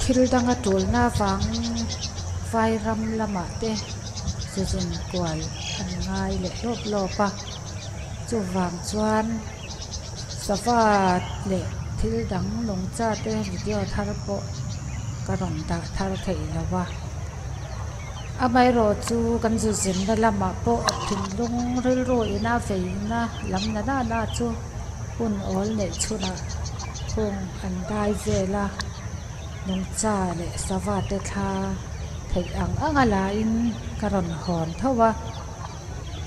Thil danga tulna avangin Vairam lamah te zu zin kual an ngai leh lawp lawp a, chuvang chuan sava leh thil dang nungcha te video thar pawh ka rawn dah thar theih lo a. Amaherawh chu kan zu zinna lamah pawh thinlung rilru ina veina lam na nana chu hun awl neih chhunah hung an dai vel a, nungcha leh sava te thla theih ang ang a lain ka rawn hawn tho a.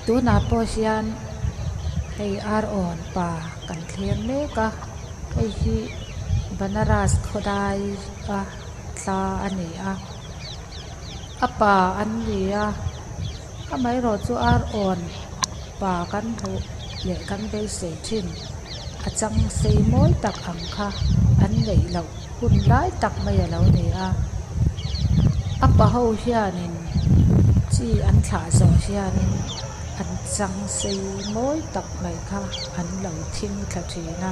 Tunah pawh hian hei ar awn pa kan thlir mek a, hei hi Banaras khawdai a tla a ni a, a pa an ni a, amaherawh chu ar awn pa kan hmuh leh kan beisei thin a chang sei mawi tak ang kha an neih loh hun lai tak mai a lo ni a, a pa ho hianin chi an thlah zawh hianin an chang sei mawi tak mai kha an lo thing thla thin a,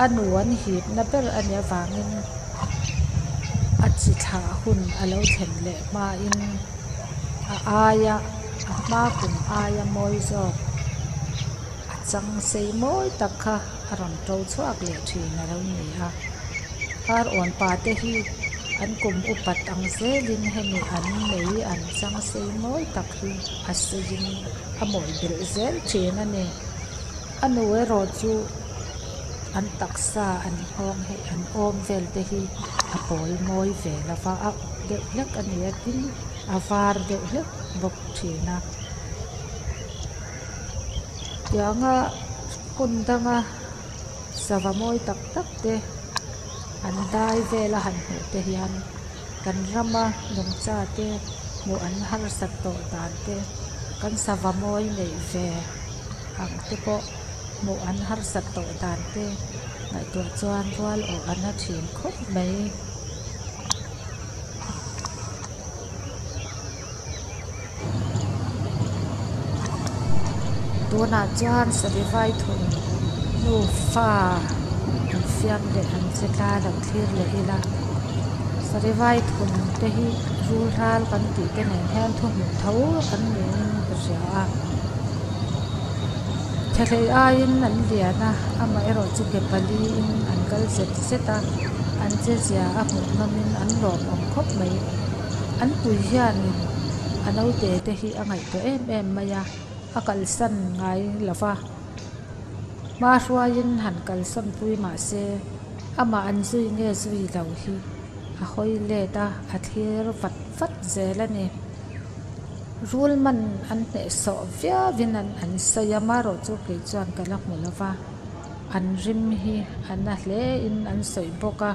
a nu an hipna ber a nih avangin a chi thlah hun a lo thlen leh hmain a aia a hma kum aia mawi zawk a chang sei mawi tak kha a rawn to chhuak leh thin a lo ni a. Ar awn pa te hi an kum upat ang zelin hemi an nei an chang sei mawi tak hi a seiin a mawi belh zel thin a ni. A nu erawh chu an taksa an nghawng hi an awm vel te hi a pawl mawi ve lo va, a uk deuh hlek a ni a tin a var deuh hlek bawk thin a. Tianga hmun danga sava mawi tak tak te an dai vela han hmuh te hian kan rama nungcha te hmuh an harsat tawh dan te kan sava mawi neih ve ang te pawh hmuh an harsat tawh dan te ngaihtuah chuan rual awh a na thin khawp mai. Tunah chuan Sarivai thun nufa infiam leh an che tla lo thlir leh ila. Sarivai thun te hi rul ral kan tih te nen hian thu hmuh tho an niin ka hria a. Thehlei aiin an lian a, amaherawh chu ke paliin an kal zet zet a, an che zia a hmuh nawmin an lawmawm khawp mai. An pui hianin a naute te hi a ngaihtuah em em mai a, a kalsan ngai lo va. Hma hruaiin han kalsan pui mah se, amah an zui nge zui lo hi a hawi let a, a thlir vat vat zel a ni. Rul man an hnehsawh viauin an an sawi a, marawh chu kei chuan ka la hmu lo va, an rim hi a na hle in an sawi bawk a.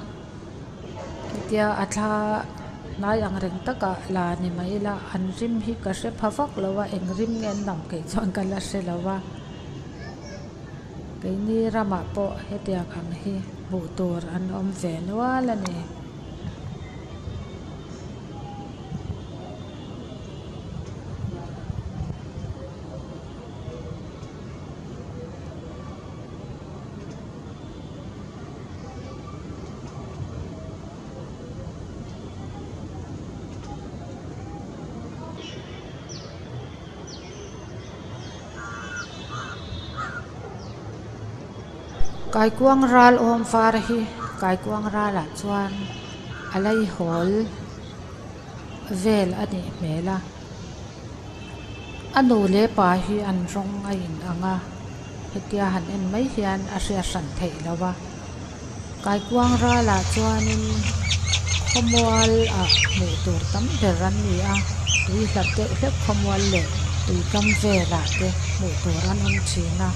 Hetia a thla hnai ang reng takah la ni mai ila an rim hi ka hre pha vak lo a, eng rim nge an nam kei chuan ka la hre lo a. Keini ramah pawh hetiang ang hi hmuh tur an awm ve nual a ni. Kaikuang ral awm var hi kaikuang ralah chuan a laihawl vel a nih hmel a. A nu leh pa hi an rawng a in ang a, hetia han en mai hian a hriat hran theih lo a. Kaikuang ralah chuanin khawmual ah hmuh tur tam ber an ni a, tui hlat deuh hlek khawmual leh tui kam velah te hmuh tur an awm thin a.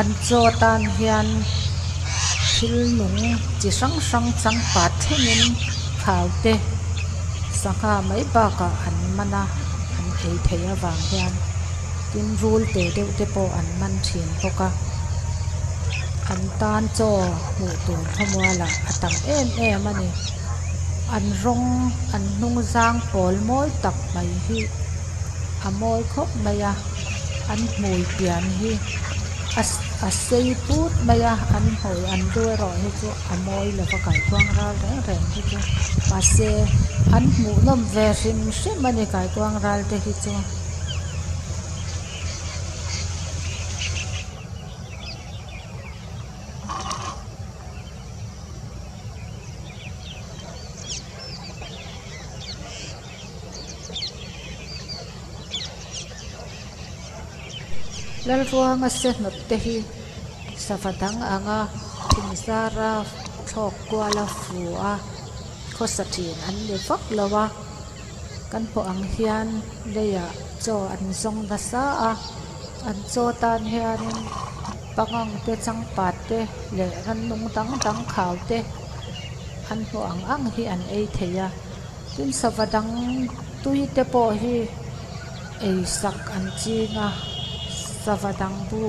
An chaw atan hian thil nung chi hrang hrang changpat thlengin khau te sangha mai bakah an man a, an ei theih avang hian tin rul te deuh te pawh an man thin bawk a, an tan chaw hmuh tur khawmualah a tam em em a ni. An rawng an hnung zang pawl mawi tak mai hi a mawi khawp mai a, an hmui pian hi a. A sei put mai a an hmui an lu erawh hi chu a mawi lo va kaikuang ral reng reng hi chu mahse an hmuh nawm ve hrim hrim a ni kaikuang ral te hi chu. Lalruanga se hnawt te hi sava dang anga thing zara thlawk kuala fu a khawsa thin an ni vak lo a kan hmuh ang hian leiah chaw an zawng nasa a an chaw tan hianin pangang te changpat te leh rannung dang dang khau te an hmuh ang ang hi an ei thei a. Tin sava dang tui te pawh hi ei sak an ching a, sava dang bu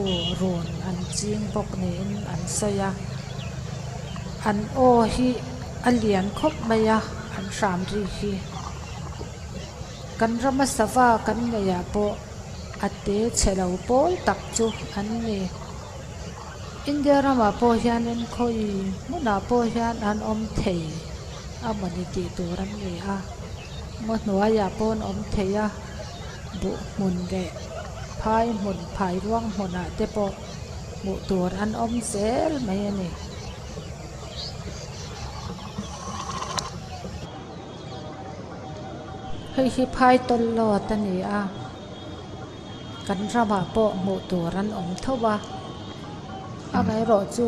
run an ching bawk niin an sawi a, an aw hi a lian khawp mai a an hram ri hi. Kan rama sava kan neih ah pawh a te chhe lo pawl tak chu an ni. India ramah pawh hianin khawi hmunah pawh hian an awm thei a mawni tih tur an ni a, ngaw hnuaiah pawh an awm thei a, buh hmun leh phai hmun phai ruang hmunah te pawh hmuh tur an awm zel mai a ni. Hei hi phai tawlhlawt a ni a. Kan ramah pawh hmuh tur an awm tho a, amaherawh chu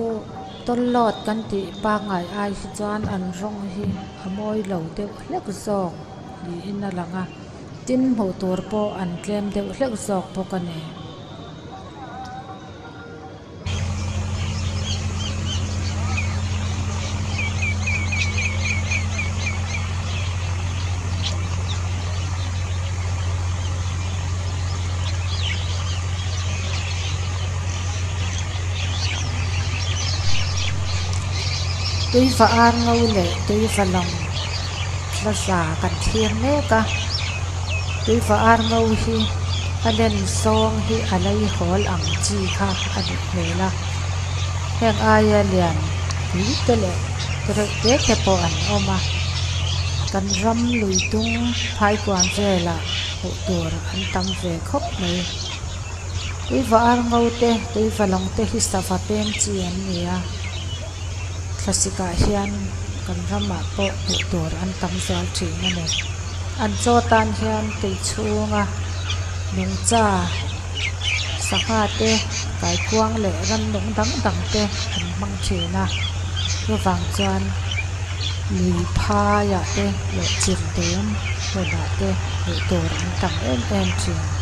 tawlhlawt kan tih pangngai ai hi chuan an rawng hi a mawi lo deuh hlek zawk niin a lang a, tin hmuh tur pawh an tlem deuh hlek zawk bawk a ni. Tuiva ar ngo leh tuiva lawng tla za kan thlir mek a tuiva ar ngo hi a len zawng hi a lei hawl ang chi kha a nih hmel a heng aia lian pui te leh tereuh te te pawh an awm a kan ram lui dung phaikuam velah hmuh tur an tam ve khawp mai tuiva ar ngo te tuiva lawng te hi sava peng chi an ni a thlasikah hian kan ramah pawh hmuh tur an tam zual thin a ni. An chaw tan hian tui chhunga nungcha sangha te kaikuang leh rannung dang dang te an hmang thin a chuvang chuan lui phaiah te leh chirhdum hmunah te hmuh tur an tam em em thin.